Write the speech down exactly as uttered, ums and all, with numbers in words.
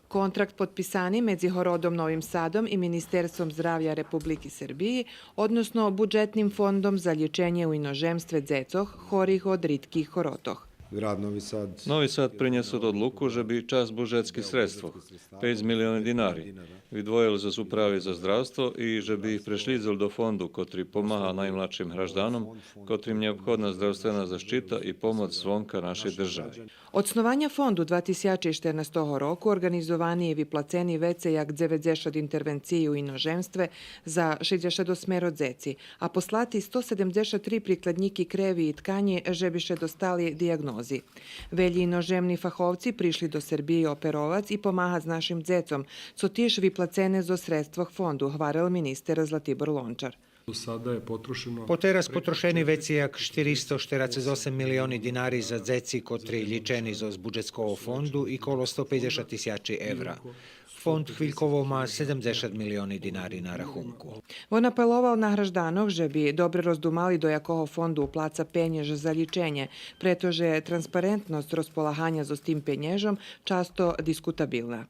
Контракт подписани медзи городом Новим Садом и Министерством здравя Републики Сербиї, односно Буджетним фондом за лїченє у иножемстве дзецох хорих од ритких хоротох. Нови Сад принєсол одлуку же би часц буджетских средствох, пейц милиони динари, видвоєл зоз Управи за здравство и же би их прешлїдзел до фонду котри помага наймладшим гражданом котрим нєобходна здравствена защита и помоц звонка нашей держави. Од снованя фонду два тисячи штернастого року орґанизовани и виплацени вецей як дзеведзешат интервенциї у иножемстве за шейдзешат осмеро дзеци, а послати сто седемдзешат три прикладнїки креви и тканї же би ше достали диягнози. Велї иножемни фаховци пришли до Сербиї оперовац и помагац нашим дзецом, цо тиж виплацене зоз средствох фонду, гварел министер Златибор Лончар. Потераз потрошени вецей як штиристо штерацец осем милиони динари за дзеци котри лїчени зоз буджетского фонду и коло сто пейдзешат тисячи евра. Фонд хвильково ма седемдзешат милиони динари на рахунку. Вон апеловал на гражданох же би добре роздумали до якого фонду уплаца пенєж за лїченє, прето же транспарентносц розполаганя зоз тим пенєжом часто дискутабилна.